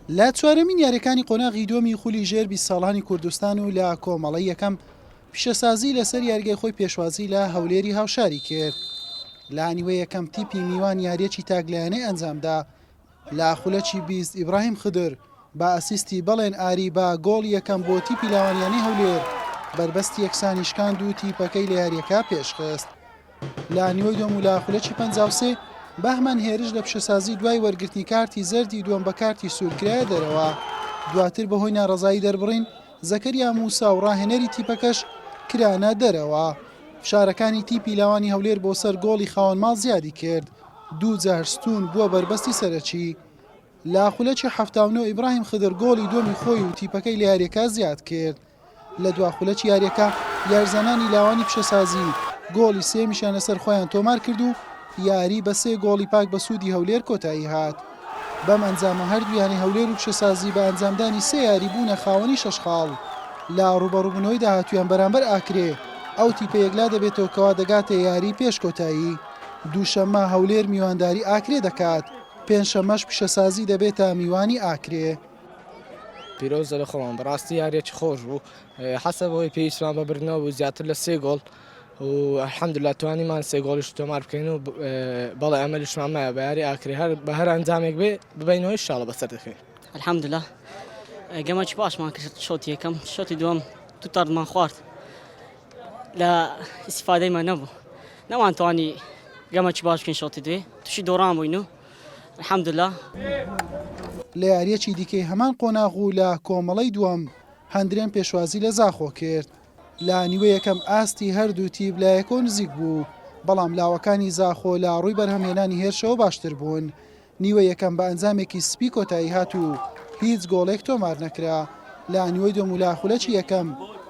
لە چوارەمین یاریەکانی قۆناغی دووەمی خولی ژێر 20 ساڵانی کوردستان و لە کۆمەڵەی یەکەم پیشەسازی لەسەر یاریگای خۆی پێشوازی لە هەولێری هاوشاری کرد. لە نیوەی یەکەم تیپی میوان یاریەکی تاکلایەنەی ئەنجامدا لە خولەکی 20 ئیبراهیم خدر بە ئەسیستی بەڵێن ئاری بە گۆڵی یەکەم بۆ تیپی لاوان یانەی هەولێر بەربەستی یەکسانی شکاند و تیپەکەی لە یاریەکە پێشخست. لە نیوەی دووەم و لە خولەکی 53 بەهمەن هێرش لە پیشەسازی دوای وەرگرتنی کارتی زەردی دووەم بە کارتی سوور کرایە دەرەوە دواتر بەهۆی ناڕەزایی دەربڕین زەکەریا موسا و ڕاهێنەری تیپەکەش کرانە دەرەوە. فشارەکانی تیپی لاوانی هەولێر بۆ سەر گۆڵی خاوەن ماڵ زیادی کرد دووجار ستوون بووە بەربەستی سەرەکی. لە خولەکی 79 ئیبراهیم خدر گۆڵی دووەمی خۆی و تیپەکەی لە یاریەکە زیاد کرد. لە دوا خولەکی یاریەکە یاریزانانی لاوانی پیشەسازی گۆڵی سێیەمیشیان لەسەر خۆیان تۆمار کرد و یاری بە سێ گۆڵی پاک بە سوودی هەولێر کۆتایی هات. بەم ئەنجامە هەردوو یانەی هەولێر و پیشەسازی بە ئەنجامدانی سێ یاری بوونە خاوەنی شەش خاڵ. لە ڕووبەڕووبوونەوەی داهاتوویان بەرامبەر ئاکرێ ئەو تیپە یەکلا دەبێتەوە کەوا دەگاتە یاری پێش کۆتایی. دووشەممە هەولێر میوانداری ئاکرێ دەکات، پێنجشەممەش پیشەسازی دەبێتە میوانی ئاکرێ. پیرۆزە لە خۆمان بەڕاستی یاریەکی خۆش بوو حەسە بەوەی پێویستمان بە بردنەوە بوو زیاتر لە سێ گۆڵ و الحمدلله توانیمان سێ گۆڵیش تۆمار بکەین و بەڵێ ئەمەلیشمان مایە بە یاری ئاکرێ هەر بە هەر ئەنجامێک بێ ببینەوە ئینشاءاللە بەسەر دەکەین. الحمدلله گەمەکی باشمان کرد شۆتی یەکەم شۆتی دووەم دوو تاردمان خوارد لە ئیسفادەیمان نەبوو نەمانتوانی گەمەکی باش بکەین شۆتی دوێ تووشی دۆڕان بووین و الحمدللە. لە یارییەکی دیکەی هەمان قۆناغ و لە کۆمەڵەی دووەم، هەندرێن پێشوازی لە زاخۆ کرد. لە نیوەی یەکەم ئاستی هەردوو تیپ لە یەکەوە نزیک بوو، بەڵام لاوەکانی زاخۆ لە ڕووی بەرهەمهێنانی هێرشەوە باشتر بوون. نیوەی یەکەم بە ئەنجامێکی سپی کۆتایی هات و هیچ گۆڵێک تۆمار نەکرا. لە نیوەی دووەم و لە خولەکی یەکەم،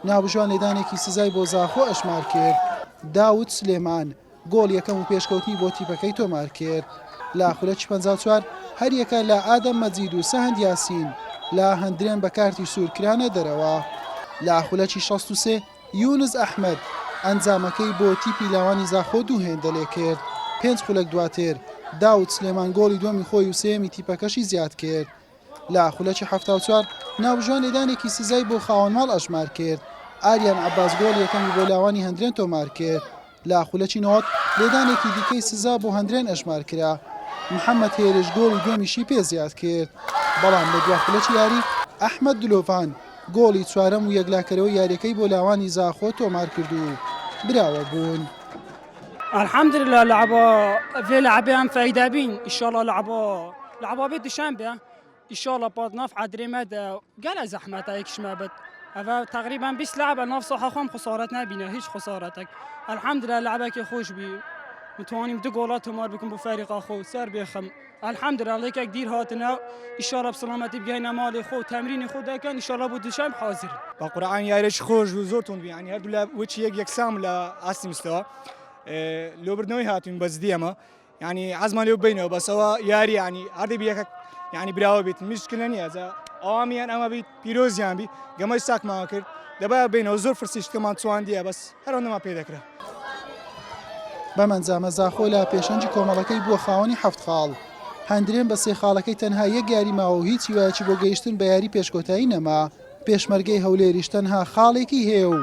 ناوبژیوان لێدانێکی سزای بۆ زاخۆ ئەژمار کرد. داود سلێمان، گۆڵ یەکەم و پێشکەوتنی بۆ تیپەکەی تۆمارکرد. لە خولەکی 54 هەریەکە لە ئادەم مەجید و سەهەند یاسین لە هەندرێن بە کارتی سوور کرانە دەرەوە. لە خولەکی 63 یونس ئەحمەد ئەنجامەکەی بۆ تیپی لاوانی زاخۆ دوو هێندە لێکرد. پێنج خولەک دواتر داود سلێمان گۆڵی دووەمی خۆی و سێیەمی تیپەکەشی زیادکرد. لە خولەکی 74 ناوبژیوان لێدانێکی سزای بۆ خاوەنماڵ ئەژمارکرد. ئاریان عەباس گۆڵی یەکەمی بۆ لاوانی هەندرێن تۆمارکرد. لە خولەکی 90 لێدانێکی دیکەی سزا بۆ هەندرێن ئەژمارکرا، محەممەد هێرش گۆڵی دووەمیشی پێ زیادکرد، بەڵام لە دوا خولەکی یاری ئەحمەد دلۆڤان گۆڵی چوارەم و یەکلاکەرەوەی یارییەکەی بۆ لاوانی زاخۆ تۆمارکرد و براوە بوون. الحمدلله لعبا في لعبه هم فايده بين ان شاء الله لعبا لعبا بيت دوشنبه ئیشاڵە پات ناف عەدرێ مە دە گەلە زەحمەتە یەکیش مەبت ئەڤە تەقریبەن 20 لعبە ناف ساحە خۆم خسارەت نبینە هیچ خسارەتەک الحمدلله لعبەکی خۆش بی متوانیم دو گۆڵا تۆمار بکەم بۆ فەریقا خۆ سەر بێخم الحمدلله لێکێک دیر هاتنە ئیشاڵە بسەلامەتی بگەینە ماڵی خۆ تەمرینی خۆ دەکەن ئیشاڵە بۆ دوشەم حازر بە قورعان یاریی خۆش و زۆر توند بوو یانی هەردوو لا وەکی یەک یەکسان لە ئاستی مستەوە لۆ بردنەوەی هاتوین بە جدی ئەمە یعنی عەزمان لێ بینەوە بەس ئەوە یاری یعنی هەردی بی یەکەک یعنی براوە بیت مشکلە نییە جا ئەوامیان ئەمە بیت پیرۆزیان بی گەمەی ساکمان کرد دەبا بینەوە زۆر فرسیشتکەمان چواندیە بەس هەر ئەوەندەمان پێ دەکرا. بەم ئەنجامە زاخۆ لە پێشەنگی کۆمەڵەکەی بووە خاوەنی حەفت خاڵ. هەندرێن بە سێ خاڵەکەی تەنها یەک یاری ماوە و هیچ هیوایەکی بۆ گەیشتن بە یاری پێشکۆتایی نەما. پێشمەرگەی هەولێریش تەنها خاڵێکی هەیە و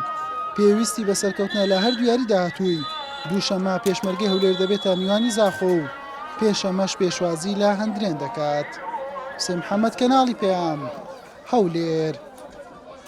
پێویستی بە سەرکەوتنە لە هەردوو یاری داهاتووی، دووشەممە پێشمەرگەی هەولێر دەبێتە میوانی زاخۆ و پێنجشەممەش پێشوازی لە هەندرێن دەکات. حوسێن محەمەد، کەناڵی پەیام، هەولێر.